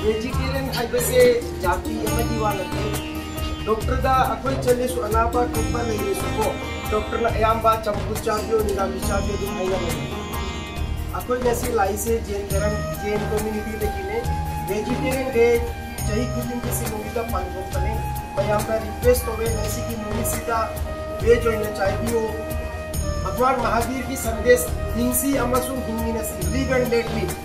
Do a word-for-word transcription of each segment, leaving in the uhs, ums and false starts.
Vegetarian ꯍꯥꯏꯕꯁꯦ ꯖꯥꯇꯤ ꯑꯃꯒꯤ ꯋꯥ ꯅꯠꯇꯦ꯫ ꯗꯣꯛꯇꯔꯗ ꯑꯩꯈꯣꯏ ꯆꯠꯂꯁꯨ, ꯑꯅꯥꯕ ꯈꯣꯠꯄ ꯂꯩꯔꯁꯨꯀꯣ, ꯗꯣꯛꯇꯔꯅ ꯑꯌꯥꯝꯕ ꯆꯝꯐꯨꯠ ꯆꯥꯕꯤꯌꯨ, ꯅꯤꯔꯥꯃꯤꯁ ꯆꯥꯕꯤꯌꯨ ꯑꯗꯨꯝ ꯍꯥꯏꯅꯕꯅꯤ꯫ ꯑꯩꯈꯣꯏ ꯉꯁꯤ ꯂꯥꯛꯏꯁꯦ ꯖꯦꯟ ꯙꯔꯝ, ꯖꯦꯟ ꯀꯝꯃ꯭ꯌꯨꯅꯤꯇꯤꯗꯒꯤꯅꯦ꯫ ꯚꯦꯖꯤꯇꯦꯔꯤꯌꯟ ꯗꯦ ꯆꯍꯤ ꯈꯨꯗꯤꯡꯒꯤ ꯁꯤ ꯅꯨꯃꯤꯠꯇ ꯄꯥꯡꯊꯣꯛꯄꯅꯦ꯫ ꯃꯌꯥꯝꯗ ꯔꯤꯀ꯭ꯋꯦꯁ ꯇꯧꯋꯦ, ꯉꯁꯤꯒꯤ ꯅꯨꯃꯤꯠꯁꯤꯗ ꯚꯦꯖ ꯑꯣꯏꯅ ꯆꯥꯏꯕꯤꯌꯨ꯫ ꯚꯒꯋꯥꯟ ꯃꯍꯥꯕꯤꯔꯒꯤ ꯁꯟꯗꯦꯁ, ꯍꯤꯡꯁꯤ ꯑꯃꯁꯨꯡ ꯍꯤꯡꯃꯤꯟꯅꯁꯤ, live and let live꯫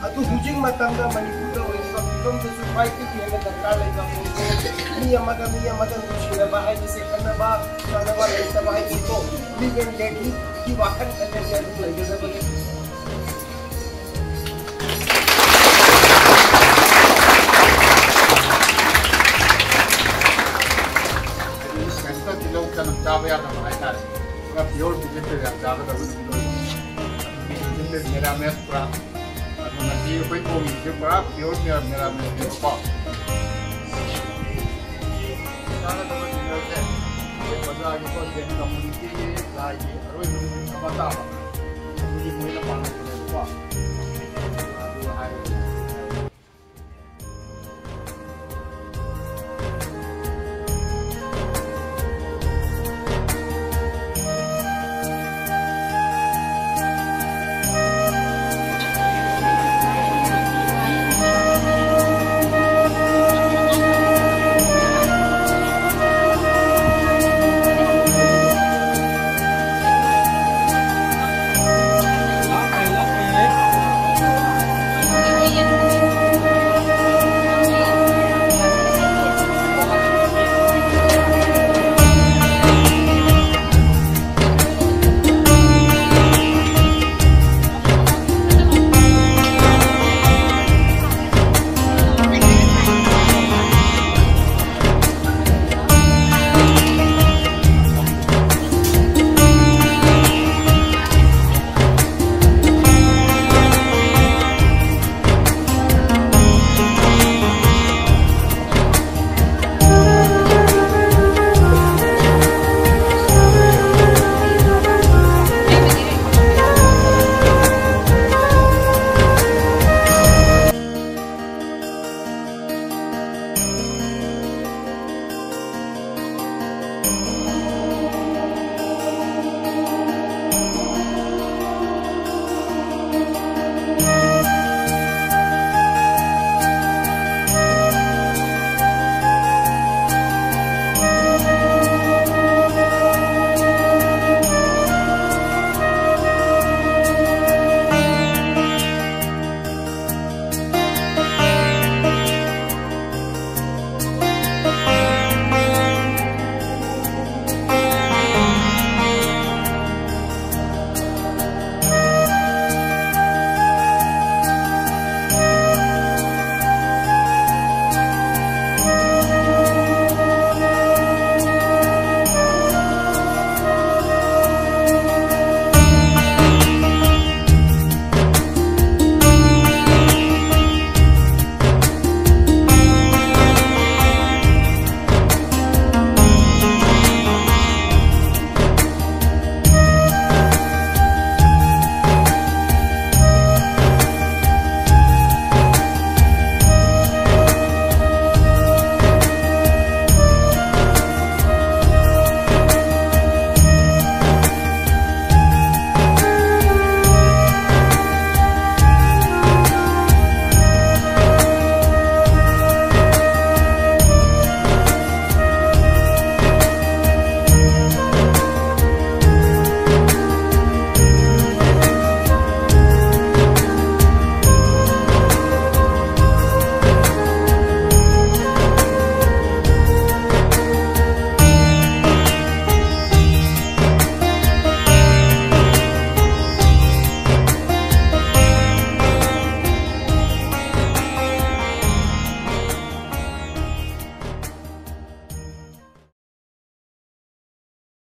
ꯑꯗꯨ ꯍꯧꯖꯤꯛ ꯃꯇꯝꯗ ꯃꯅꯤꯄꯨꯔꯗ ꯑꯣꯏꯔꯤꯕ ꯐꯤꯕꯝꯗꯁꯨ ꯈ꯭ꯋꯥꯏꯗꯒꯤ ꯍꯦꯟꯅ ꯗꯔꯀꯥꯔ ꯂꯩꯕ ꯄꯣꯠꯁꯦ꯫ ꯃꯤ ꯑꯃꯒ ꯃꯤ ꯑꯃꯒ ꯅꯨꯡꯁꯤꯅꯕ ꯍꯥꯏꯕꯁꯦ, ꯈꯠꯅꯕ ꯆꯩꯅꯕ ꯂꯩꯇꯕ ꯍꯥꯏꯕꯁꯤꯀꯣ, live and let live ꯒꯤ ꯋꯥꯈꯜ ꯈꯟꯕꯁꯦ ꯑꯗꯨꯝ ꯂꯩꯒꯗꯕꯅꯤ꯫ ꯀꯩꯝꯇ ꯇꯤꯜꯍꯧ ꯆꯅꯝ ꯆꯥꯕ ꯌꯥꯗꯕ ꯍꯥꯏꯇꯥꯔꯦ꯫ ꯄꯨꯔꯥ pure vegetarian ꯆꯥꯒꯗꯕ ꯅꯨꯃꯤꯠ ꯑꯣꯏꯕ꯫ ꯑꯗꯨꯒꯤ ꯅꯨꯃꯤꯠꯇ ꯅꯤꯔꯥꯃꯦꯁ ꯄꯨꯔꯥ꯫ ꯑꯗꯨ ꯉꯁꯤ ꯑꯩꯈꯣꯏ ꯊꯣꯡꯉꯤꯁꯦ ꯄꯨꯔꯥ pure ꯅꯤꯔꯥ-, ꯅꯤꯔꯥꯃꯦꯁꯅꯦꯕꯀꯣ꯫ ꯆꯥꯒꯗꯕ dinnerꯁꯦ ꯑꯩꯈꯣꯏ ꯕꯖꯥꯔꯒꯤꯀꯣ, ꯖꯦꯟ ꯀꯝꯃ꯭ꯌꯨꯅꯤꯇꯤꯒꯤ ꯂꯥꯏꯒꯤ ꯑꯔꯣꯏꯕ ꯅꯨꯃꯤꯠ ꯑꯃ ꯇꯥꯕ꯫ ꯑꯗꯨꯒꯤ ꯃꯣꯏꯅ ꯄꯥꯡꯊꯣꯛꯄꯅꯦꯕꯀꯣ꯫